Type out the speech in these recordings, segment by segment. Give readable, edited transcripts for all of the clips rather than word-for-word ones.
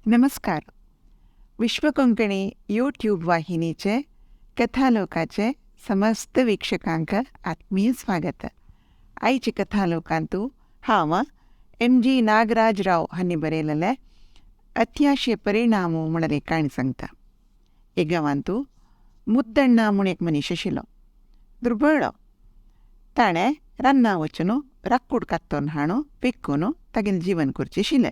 नमस्कार. विश्व कोंकणी यूट्यूब वाहिनीचे कथालोकाचे समस्त वीक्षकांक आत्मीय स्वागत. आयचे कथालोकांतू हांव एम जी नागराज राव हांणी बरयलेले अत्याशे परिणाम म्हणून एक काणी सांगता. एक गांवांतू मुद्दण्णा म्हूण एक मनीस आशिल्लो, दुर्बळो. ताणें रान्ना वचून राक्कूड कातोन हाणू विकून तागेलें जीवन करचें आशिल्लें.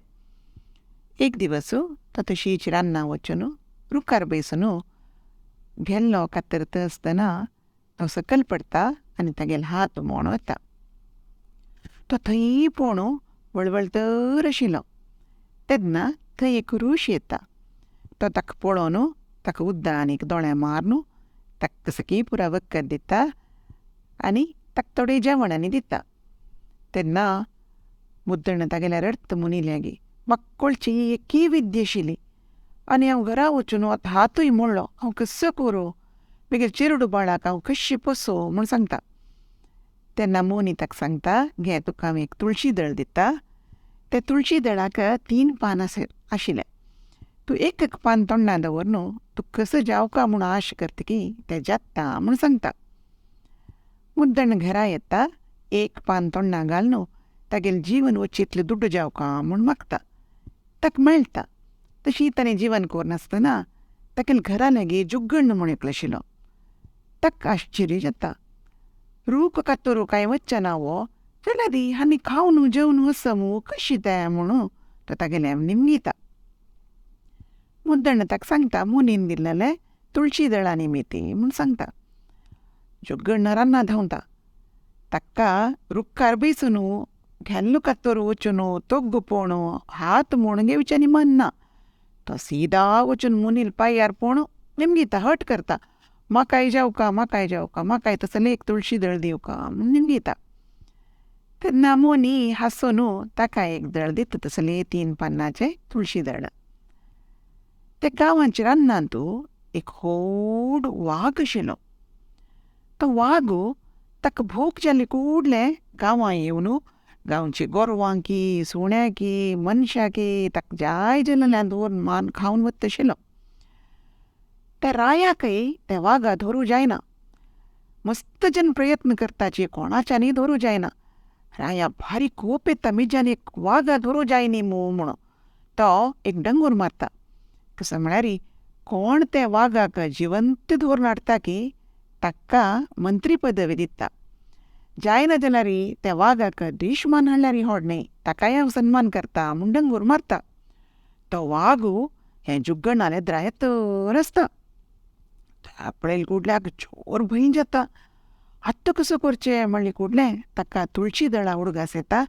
एक दिवस तो तशीच रान्ना वचून रुखार बैसून गेल्लो कातरता आसतना तो सकयल पडटा आनी तागेलो हात मोण वता. तो थंय पळोवन वळवळतर आशिल्लो. तेन्ना थंय एक रूश येता. तो ताका पळोवन ताका उद्दान एक दोळे मारून ताका सगळी पुरा वखद दिता आनी ताका थोडें जेवण आनी दिता. तेन्ना मुद्दण तागेल्या रडत मुनिल्या गे, म्हाका कळची एकय विद्या आशिल्ली आनी हांव घरा वचून आतां हातूय मोडलो, हांव कसो करूं, मागीर चेरडू बाळाक हांव कशें पोसो म्हूण सांगता. तेन्ना मोनी ताका सांगता, घे तुका हांव एक तुळशी दळ दिता. ते तुळशी दळाक 3 पान आशिल्ले. तूं एक एक पान तोंडा दवर न्हू, तूं कसो जावका म्हूण आश करता की तें जाता म्हूण सांगता. मुद्दण घरा येता, एक पान तोंडा घाल न्हू तागेलें जीवन वचचे इतलें दुड्डू जावका म्हूण मागता. ताका मेळटा. तशी ताणें जीवन करनासतना तागेल्या घरा लागीं जुग्गण म्हूण एकलो आशिल्लो. ताका आश्चर्य जाता, रूख कातरू कांय वचना हो, जाल्यार दी आनी खावन जेवन वचो मू कशें तें म्हणून तो तागेलें निमगिता. मुद्दण ताका सांगता, मुनीन दिल्लें तुळशी दळा निमित्ती म्हूण सांगता. जुग्गण रान्ना धांवता. ताका रुखार बैसून घेल्लो कातरू वचून तोग्गो पळोवन हात म्हूण घेवच्यानी मन ना. तो सीधा वचून मुनील पांयार पळोवन निमगिता, हट करता, म्हाकाय जावका म्हाकाय जावका म्हाकाय तसलें एक तुळशी दळ दिवका म्हूण निमगिता. तेन्ना मोनी हांसून ताका एक दळ दिता, तसलें 3 पानांचें तुळशी दळ. ते गांवांच्या रानांत एक व्हड वाग आशिल्लो. तो वाग ताका भूक जाल्ली कुडलें गांवां येवन गांवची गोरवांकी सुण्याकी मनशाकी ताका जाय जाल्ल्यान दवरून मान खावन वता आशिल्लो. त्या रायाकय त्या वागा धरूं जायना. मस्त जन प्रयत्न करताची, कोणाच्यानूय धरूं जायना. राया भारी कोप येता, मिज्यान एक वागा धरूं जायनी मू म्हणून तो एक डंगूर मारता. कसो म्हळ्यार कोण त्या वागाक जिवंत धरून हाडटा की ताका मंत्री पदवी दिता. जायना जाल्यार त्या वागाक दुश्मान हाडल्यार होड न्हय, ताकाय हांव सन्मान करता म्हूण डंगूर मारता. तो वाग हें जुग्गणालें द्रायतर आसता. पळयले कुडल्याक जोर भंय जाता. आतां कसो करचें म्हणलें कुडलें ताका तुळशी दळा उडगास येता.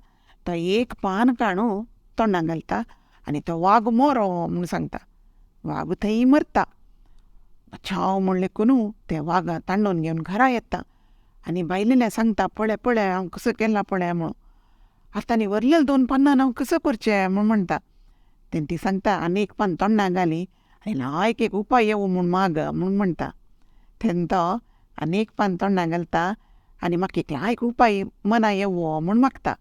तो एक पान काडून तोंडाक घालता आनी तो वाग मोरो म्हूण सांगता. वाग थंय मरता. बचाव म्हणलें न्हू ते वागा तांडून घेवन घरा येता आनी बायलेल्या सांगता, पळय पळय हांव कसो केला पळय म्हणून. आतां आनी वरलेले 2 पानां हांव कसो करचें म्हूण म्हणटा. तेन्ना ती सांगता, आनी एक पान तोंडाक घाली आनी लायक एक उपाय येवं म्हूण माग म्हूण म्हणटा. तेन्ना तो आनी एक पान तोंडाक घालता आनी म्हाका एक लायक उपाय मना येवो म्हूण मागता.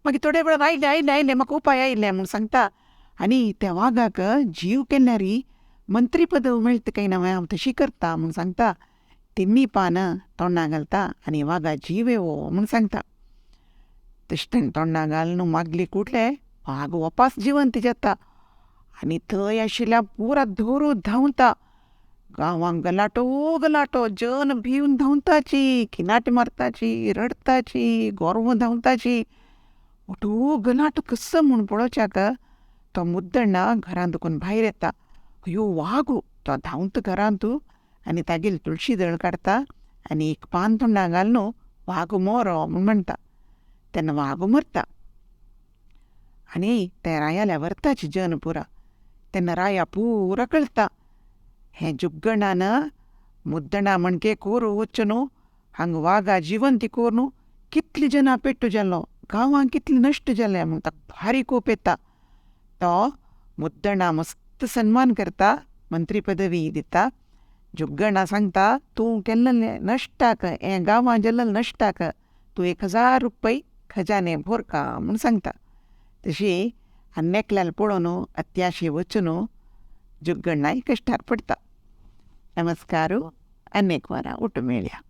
मागीर थोडे वेळान आयले आयले आयले म्हाका उपाय आयले म्हूण सांगता. आनी त्या वागाक जीव केल्यार मंत्री पदवी मेळटा काय ना हांव तशी करता म्हूण सांगता. 3 पानां तोंडाक घालता आनी वागा जीव येवो म्हूण सांगता. तशें ताणें तोंडाक घालून मागली कुडले वाग वापास जिवंत जाता आनी थंय आशिल्ल्या पुरा धरून धांवता. गांवांक गलाटो गलाटो, जन भिवन धांवताची, किनाट मारताची, रडताची, गोरवां धांवताची. मोटो गलाटो कसो म्हूण पळोवच्याक तो मुद्दण्णा घरांत दुकून भायर येता. अयो वागो, तो धांवता घरांत आनी तागेली तुळशी दळ काडटा आनी एक पान तोंडाक घालून वाग मोरो म्हूण म्हणटा. तेन्ना वाग मरता आनी ते रायाल्या व्हरताची जन पुरा. तेन्ना राया पुरा कळटा हें जुग्गणान मुद्दणा म्हणके कोरू वचून हांगा वागा जिवंती करून कितली जनां पेट्टू जालो, गांवांक कितले नश्ट जाले म्हूण ताका भारी कोप येता. तो मुद्दणा मस्त सन्मान करता, मंत्री पदवी दिता. जुग्गणा सांगता, तूं केल्लें नश्टाक हें गांवां जाल्लें नश्टाक तूं 1000 रुपये खजाने भोरका म्हूण सांगता. तशी आनी एकल्याल पळोवन अत्याशे वचून जुग्गण नायक कश्टार पडटा. नमस्कार, अनेक वारा उठ मेळया.